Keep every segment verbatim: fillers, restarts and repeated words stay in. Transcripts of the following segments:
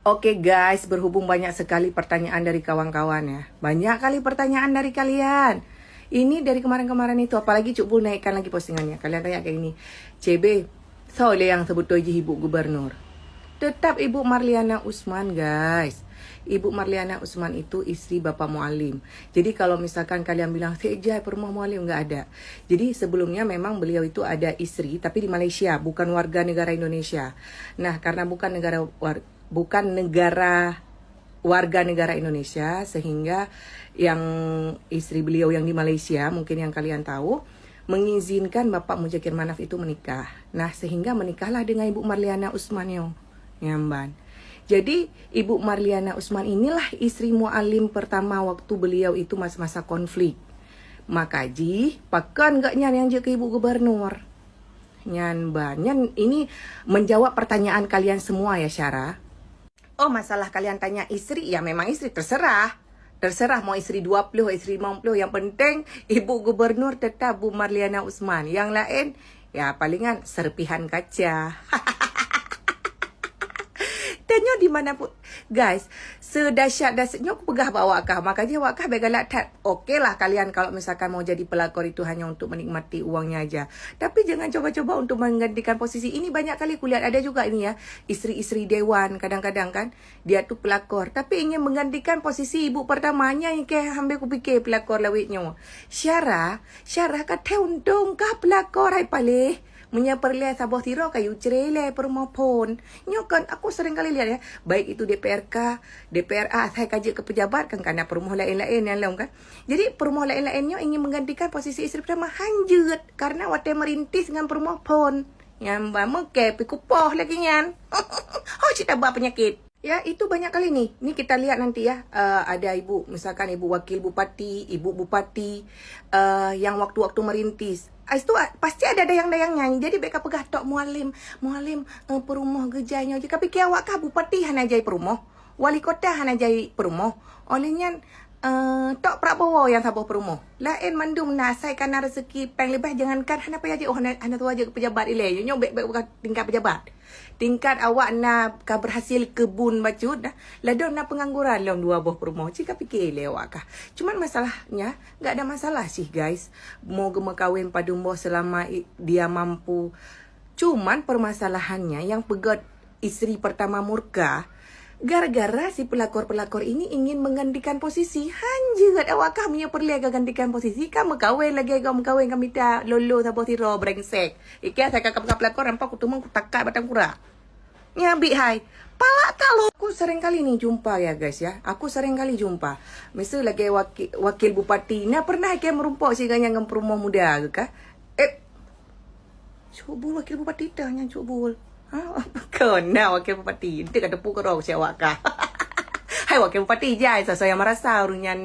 Oke guys, berhubung banyak sekali pertanyaan dari kawan-kawan ya. Banyak kali pertanyaan dari kalian. Ini dari kemarin-kemarin itu, apalagi Cuk Bul naikkan lagi postingannya. Kalian tanya kayak gini, "C B, soe lé nyang sebetul jih Ibu Gubernur?" Tetap Ibu Marliana Usman, guys. Ibu Marliana Usman itu istri Bapak Mualim. Jadi kalau misalkan kalian bilang, "Sejak peurumoh Mualim," nggak ada. Jadi sebelumnya memang beliau itu ada istri, tapi di Malaysia, bukan warga negara Indonesia. Nah, karena bukan negara war- bukan negara warga negara Indonesia, sehingga yang istri beliau yang di Malaysia, mungkin yang kalian tahu, mengizinkan Bapak Muzakir Manaf itu menikah. Nah, sehingga menikahlah dengan Ibu Marliana Usman nyoe, nyan ban. Jadi, Ibu Marliana Usman inilah istri Mualim pertama waktu beliau itu masa-masa konflik. Maka jih, pakon gobnyan nyang jeuet keu Ibu Gubernur? Nyan ban. Nyan ini menjawab pertanyaan kalian semua ya, Syara. Oh, masalah kalian tanya istri, ya memang istri, terserah. Terserah mau istri dua puluh, istri lima puluh, yang penting Ibu Gubernur tetap Bu Marliana Usman. Yang lain, ya palingan serpihan kaca. Tanyoe di mana pun, guys, sedahsyat-dahsyat nyoe kupeugah bak awak kah, maka jih awak kah bèk galak that. Oke lah, kalian kalau misalkan mau jadi pelakor itu hanya untuk menikmati uangnya aja. Tapi jangan coba-coba untuk menggantikan posisi. Ini banyak kali kulihat ada juga ini ya, istri-istri dewan kadang-kadang kan, dia tu pelakor. Tapi ingin menggantikan posisi ibu pertamanya yang keh ambil kupikir pelakor lawét nyoe. Syara, Syara ka thèe untông kah pelakor hai paléh. Meunyoe peureulèe saboh sidroe ka yue cre lé peurumoh phôn. Nyoe kan aku sering kali lihat ya, baik itu D P R K, D P R A, asai ka jeuet keu pejabat kan kana peurumoh laén-laén nyang lom kan. Jadi peurumoh laén-laén nyoe ingin menggantikan posisi istri pertama, hanjeuet karena watèe merintis ngon peurumoh phôn. Nyang ba meuke pi kupoh lagèe nyan. Ho cit taba penyakit. Ya, itu banyak kali nih. Ni kita lihat nanti ya, eh, ada ibu, misalkan ibu wakil bupati, ibu bupati, eh, yang waktu-waktu merintis. Ah, itu, ah, pasti ada dayang-dayang nyanyi. Jadi, bèk ka peugah tok Mualim, Mualim, eh, peurumoh geujai nyoe. Jika pikir awak kah bupati hana jai peurumoh, wali kota hana jai peurumoh. Oleh nyan, eh, tok Prabowo nyang saboh peurumoh. Laén mandum na asai kana rezeki péng leubeh, jangankan hana payah jeuet, oh, hana, hana tuha jeuet pejabat ilèe. Nyoe bèk, bèk bukan tingkat pejabat. Tingkat awak na ka berhasil kebun bacut dah. Ladôm na pengangguran lom dua boh peurumoh. Cit ka pikir lé awak kah. Cuman masalahnya, nggak ada masalah sih guys. Mau geumeukawen padum boh selama i- dia mampu. Cuman permasalahannya yang peugöt istri pertama murka, gara-gara si pelakor-pelakor ini ingin menggantikan posisi. Hanjeuet awak kah meunyoe peureulèe ka gantikan posisi, ka meukawen lagèe gob meukawen ka mita lolo saboh sidroe brengsek. Iké asai ka peugah pelakor, nampak kuteumèe kutakat batang kura. Nyan bit hai. Palak ka lo. Aku sering kali ni jumpa ya guys ya. Aku sering kali jumpa. Miseu lagèe wakil, wakil bupati. Na pernah iké meurumpok sigoe nyan ngon peurumoh muda keu kah? Eh. Cuk Bul wakil bupati tah nyan Cuk Bul. Ha? Kon na wakil bupati. Enti ka teupeu keudroe si awak kah. Hai wakil bupati jai, soe-soe nyang merasa ureueng nyan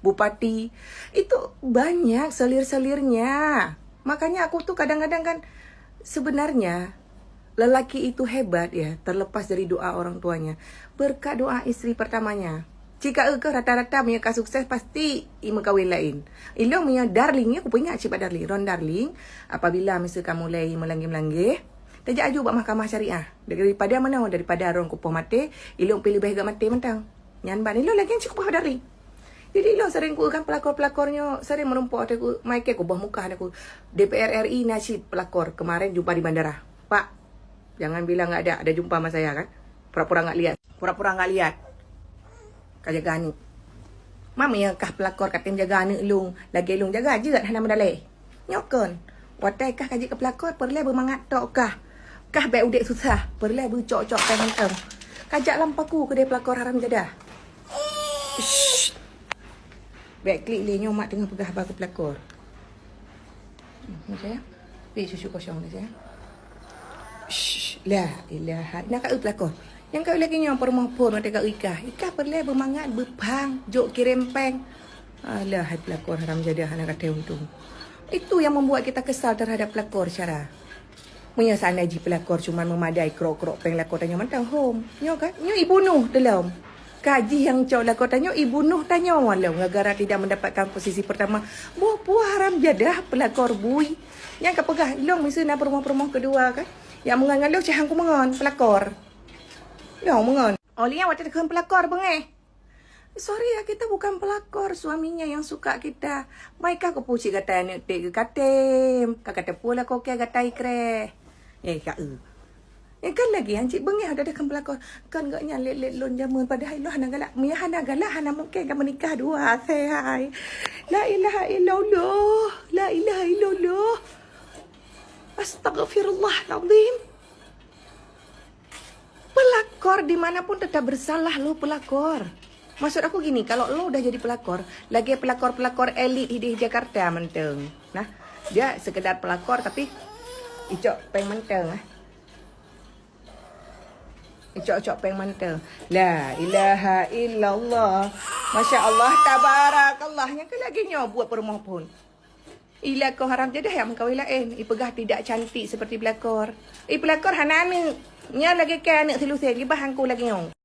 bupati. Itu banyak selir-selirnya. Makanya aku tu kadang-kadang kan, sebenarnya lelaki itu hebat ya, terlepas dari doa orang tuanya. Berkat doa istri pertamanya. Cit ka eu keuh rata-rata meunyoe ka sukses pasti i meukawen laén. Ilôn meunyoe Darling, ya, kupeuingat cit bak Darling. Ron Darling, apabila miseu ka mulai meulangge-meulangge, tajak aju bak mahkamah syariah. Daripada meunoe, daripada ron kupoh maté, ilôn pih leubeh gèt maté mantong. Nyan ban ilôn lagèe cit kupoh Darling. Jadi ilôn sering kueu kan pelakor-pelakor nyoe sering meurumpok ateueh ku, mai keu kuboh muka ateueh ku. D P R R I na cit pelakor kemarin jumpa di bandara. Pak, jangan bilang nggak ada, ada jumpa sama saya kan. Pura-pura nggak lihat. Pura-pura nggak lihat. Ka jaga aneuk. Mam ya kah pelakor ka tem jaga aneuk lôn, lagèe lôn jaga jeuet hana meudalèe. Nyoe kon, watèe kah ka jeuet keu pelakor, peureulèe beumangat tok kah. Kah bèk udép susah, peureulèe beucok-cok péng mantong. Kajak lam paku keudeh pelakor haram jadah. Shh. Bèk klik lé nyoe mak teungoh peugah haba keu pelakor. Hmm, macam ya? Pi susu kosong ni saya. Shh, la ilaha. Nak kat pelakor. Nyang kat lagi nyoe peurumoh phôn watèe kat ikah. Ikah peureulèe beumangat, beupang, jok kirém péng. Alah, hai pelakor haram jadah hana katai untung. Itu yang membuat kita kesal terhadap pelakor Syara. Meunyoe seandai jih pelakor cuma memadai krok-krok péng lakor tanyoe mantong hom. Nyoe kan? Nyoe ibunoh teulom. Ka jih nyang cok lakor tanyoe ibunoh tanyoe lom gara-gara tidak mendapatkan posisi pertama. Boh puah haram jadah pelakor bui. Nyang ka peugah lôn miseu na peurumoh-peurumoh kedua kan. Nyang meungon ngon lôn cahang ku meungon pelakor. Lôn meungon. Oleh nyan watèe takheun pelakor beungéh. Sorry ya, kita bukan pelakor, suaminya yang suka kita. Mai ka kupucik gata aneuk ték geukatem, ka gata pula kokè gata ikreh. Eh, ka eu. Eh, kan lagi han cit beungéh ada takheun pelakor. Kan gak nyan lét-lét lôn jameun, padahai lôn hana galak. Meunyo hana galak, hana mungken ka meunikah dua asai hai. La ilaha illallah. La ilaha illallah. Astaghfirullahalazim. Pelakor dimanapun tetap bersalah lo pelakor. Maksud aku gini, kalau lo udah jadi pelakor, lagi pelakor-pelakor elit di Jakarta manteng. Nah, dia sekedar pelakor tapi icok péng manteng ah. Icok-icok péng manteng. La ilaha illallah. Masya Allah, tabarakallah. Nyang ke lagi nyoe buat perumoh pun. Ila kau haram jadah yang mengkawin lain. Ipeugah tidak cantik seperti pelakor. Eh, pelakor hana aneuk. Nyan lagi ke aneuk selusen. Libah angku lagi nyoe.